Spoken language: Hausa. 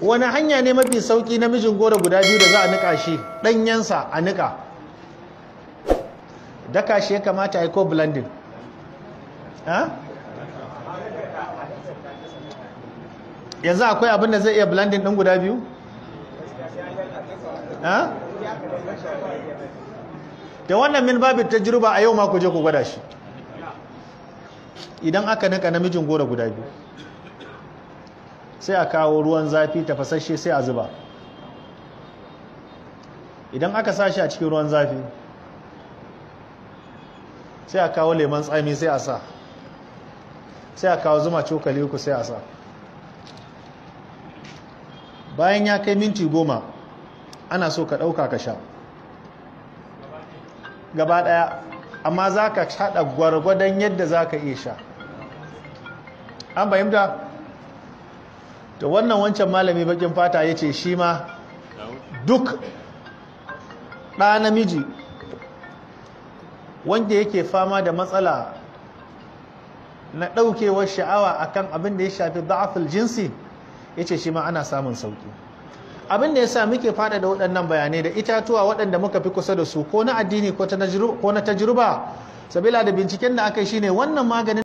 Wani hanya ne mafi sauki namijin goro guda biyu da za a nika shi ɗanyensa a nika? Daka shi ya kamata a yi ko blending? Yanzu akwai abin da zai iya blending ɗin guda biyu? Da wannan min babin tajruba a yau ma ku je ku gwada shi. Idan aka nika namijin goro guda biyu, sai a kawo ruwan zafi tafasasshe sai a zuba. Idan aka sa shi a cikin ruwan zafi, sai a kawo lemon tsami sai a sa, sai a kawo zuma cokali 3 sai a sa. Bayan ya kai minti 10, ana so ka ɗauka ka sha gaba ɗaya, amma za ka haɗa gwargwadon yadda za ka iya sha. An fahimta? To wannan wancan malami bakin fata ya ce shi ma duk ɗa namiji wanda yake fama da matsala na ɗaukewar sha'awa akan abin da ya shafi da'aful jinsi, ya ce shi ma ana samun sauki. Abin da ya sa muke fada da waɗannan bayanai da itatuwa waɗanda muka fi kusa da su, ko na addini ko na tajruba, sabila da binciken da aka yi shine wannan maganin